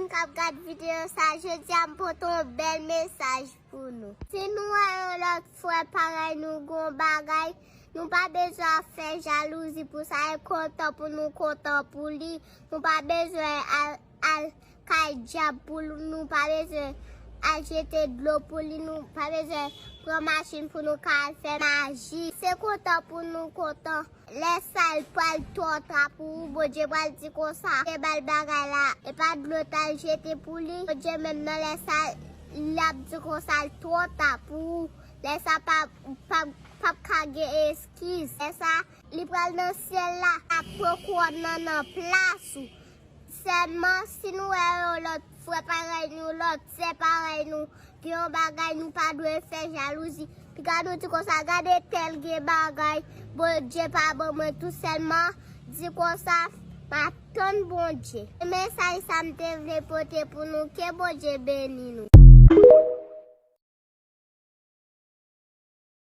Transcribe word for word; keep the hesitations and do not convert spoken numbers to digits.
K ap gad videyo sa, jodi a m pote yon bèl mesaj pou nou. Si nou wè yon lòt frè parèy nou gen yon bagay, nou pa bezwen ap fè jalouzi pou sa, e kontan pou nou kontan pou li. Nou pa bezwen al, al kay dyab pou li, nou pa bezwen al jete dlo pou li, nou pa bezwen pran machin pou nou ka al fè maji. Se kontan pou nou kontan. Lè sa l pral twò ta pou ou, Bondye pral di konsa, te ba l bagay la, e pa dlo t al jete pou li. Bondye menm nan lè sa, l ap di konsa l twò ta pou ou. Lè sa pa, pa, p ap ka gen eskiz. Lè sa, li pral nan syèl la, ap pran kouwòn nan nan plas ou. Sèlman, si nou wè yon lòt frè parèy nou, lòt sè parèy nou, gen yon bagay, nou pa dwe fè jalouzi. Piga nou di konsa, gade tèl gen bagay, Bondye pa ban mwen tou, sèlman di konsa, m ap tann Bondye. Se mesaj sa m te vle pote pou nou, ke Bondye beni nou.